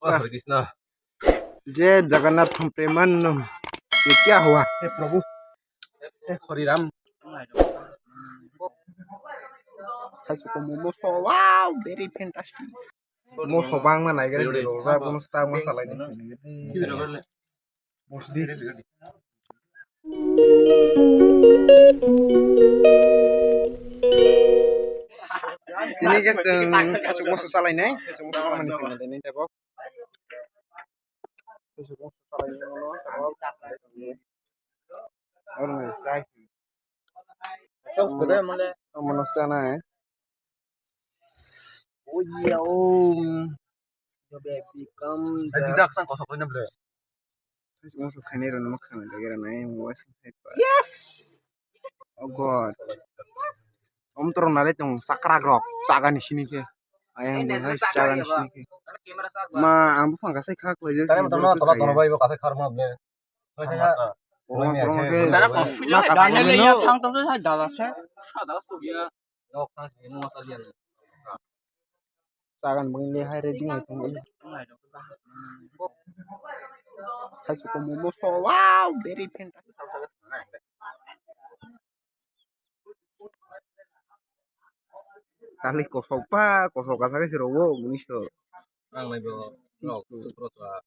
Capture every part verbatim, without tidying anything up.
Hare Krishna. जय जगन्नाथ हम प्रेमानंद। ये क्या हुआ? हे प्रभु, हे हरि Ram. Hasuko momo so, wow, very fantastic. Moso bangma naigra di roja, bono sta ma salai ni. Mosdi. Tini ke seng hasuko moso salai nai, hasuko moso salai nai tebo. Oro ni sai. Sos kore mole. Omono sana, eh. Oh iya, om. Jobe bikam. Ai, tidak sang kosok ini, ble. Sos khainai rwno ma khana lagi rwna, eh, mo waisa hai pa. Yes. Oh God. Om toro nale tong sakrak rok, chaga ni sini ke. Ayang bo hai chaga ni sini ke. Ma, ang buphang kasai khak lai jai. Tare mo tong na tola tono bai bo kasai khar mo ble. Korma, korma ke. Dara ko. Ma kasai. Daniel ya thang tong sa dala se. Chagan bangli hai ready hai tong. Hasuko momo so, wow, very fantastic. Kali kosok pa, kosok kasa kesi rogo, muni so. Ang nai bo, no, supro sa.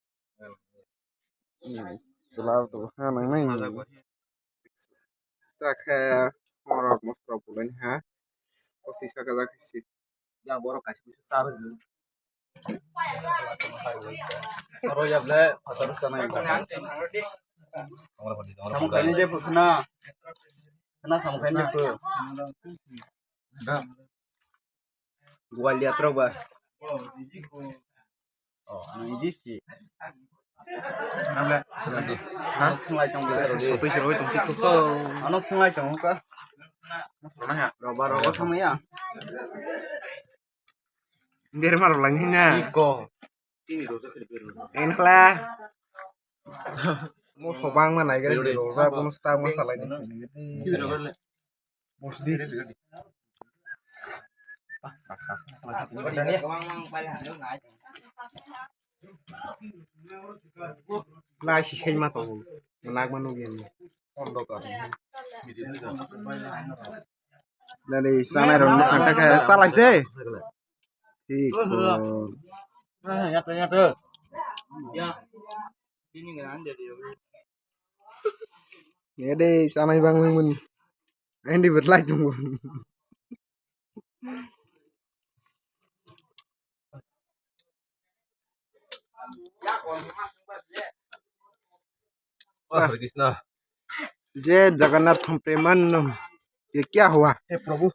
Hmm, selalu tu, ha, nang nai. Masak bo. Tak, ha, morok mosok bulai ha. Kosi saka jak si. Yang borok kaisa kuisa sar. Oro ya ble, pasar sana yang. Kamu kali dia pernah. Kena sama kain dia. Gwaliat rok ba. Oh, ang iji si. Ano swngwlai tong ba? Sophi siroi tong khe kho. Ano swngwlai tong kha. Roba roba thang ya. Ber mar lang ni na. Iko. Enkhla. Moso bangma naigra di roja, bono sta ma salai ni. Mosdi. Lai si sai ma tongo. Nak ma nugwi. Nari sanai rok nukha khe salai de. Thik. Ya de sanai bang mani. Endi betlai tunggu. Hare Krishna. जय जगन्नाथ हम प्रेमानंद। ये क्या हुआ? हे प्रभु,